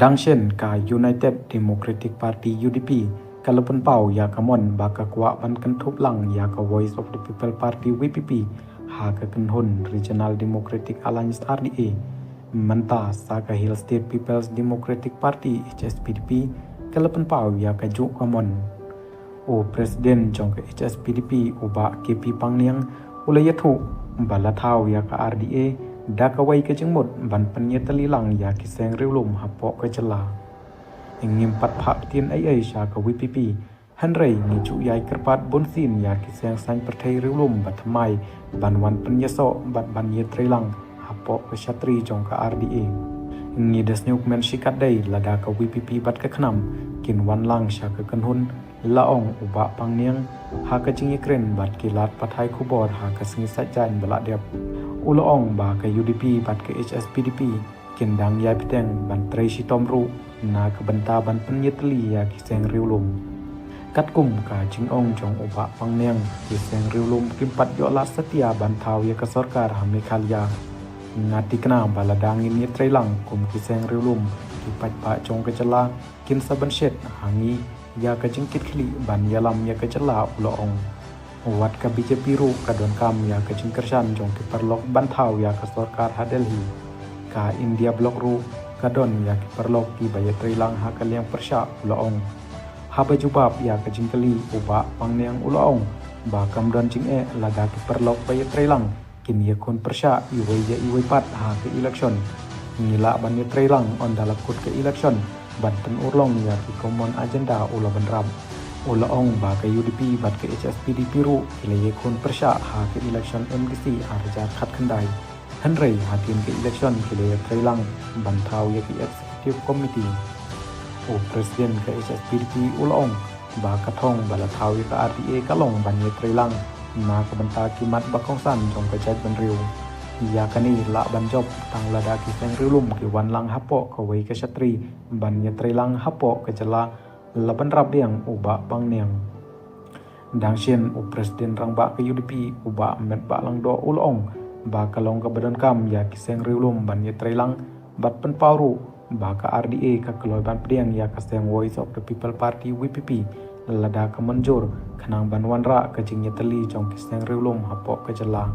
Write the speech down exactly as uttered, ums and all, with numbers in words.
Dang shen ka United Democratic Party U D P ka la pynpaw ïa ka mon ba ka kwah ban kynthup lang ïa ka Voice of the People Party V P P ha ka kynhun Regional Democratic Alliance R D A. Mynta sa ka Hill State People's Democratic Party H S P D P ka la pynpaw ïa ka juh ka mon. U President jong ka H S P D P u Bah K P Pangniang u la ïathuh ba la thaw ïa ka R D A da kawei ka jingmut ban pynïatylli lang ïa ki seng riewlum hapoh ka jylla. Ngim pat phah ktien ei ei sha ka V P P, hynrei ngi ju ïai kyrpad bunsien ïa ki seng saiñ pyrthei riewlum ba thymmai ban wan pynïasoh bad ban ïatreilang hapoh ka shatri jong ka R D A. Ngi da sngewkmen shikatdei lada ka V P P bad ka KHNAM kin wan lang sha ka kynhun, la ong u Bah Pangniang ha ka jingïakren bad ki lad pathai khubor ha ka sngi Saitjaiñ ba la dep. U la ong ba ka U D P bad ka H S P D P kin dang ïai bteng ban trei shitom ruh na ka bynta ban pynïatylli ïa ki seng riewlum. Katkum ka jingong jong u Bah Pangniang, ki seng riewlum kim pat ïoh lad satia ban thaw ïa ka sorkar ha Meghalaya. Nga tikna ba lada ngin ïatreilang kum ki seng riewlum, ki paidbah jong ka jylla kin sa ban shet ha ngi ïa ka jingkitkhlieh ban ïalam ïa ka jylla, u la ong. Wat ka B J P ruh ka donkam ïa ka jingkyrshan jong ki paralok ban thaw ïa ka sorkar ha Delhi. Ka India Bloc ruh ka don ïa ki paralok kiba ïatreilang ha ka liang pyrshah, u la ong. Haba jubab ïa ka jingkylli, u Bah Pangniang u la ong ba kam don jingeh lada ki paralok ba ïatreilang kin ïakhun pyrshah iwei ïa iwei pat ha ka election. Ngi lah ban ïatreilang ynda la kut ka election ban pynurlong ïa ki common agenda, u la bynrap. U la ong ba ka U D P bad ka H S P D P ruh ki la ïakhun pyrshah ha ka election M D C ar hajar khatkhyndai. Hynrei hadien ka election ki la ïatreilang ban thaw ïa ki executive committee. U President ka H S P D P u la ong ba ka thong ba la thaw ïa ka R D A ka long ban ïatreilang na ka bynta ki mat ba kongsan jong ka jaitbynriew. Ïa kane lah ban jop tang lada ki seng riewlum ki wan lang hapoh kawei ka shatri ban ïatreilang hapoh ka jylla, la bynrap biang u Bah Pangniang. Dang shen u President rangbah ka U D P u Bah Metbah Lyngdoh u la ong ba ka long kaba donkam ïa ki seng riewlum ban ïatreilang bad pynpaw ruh ba ka R D A ka kloi ban pdiang ïa ka seng Voice of the People Party V P P lada ka mynjur khnang ban wanrah ka jingïatylli jong ki seng riewlum hapoh ka jylla.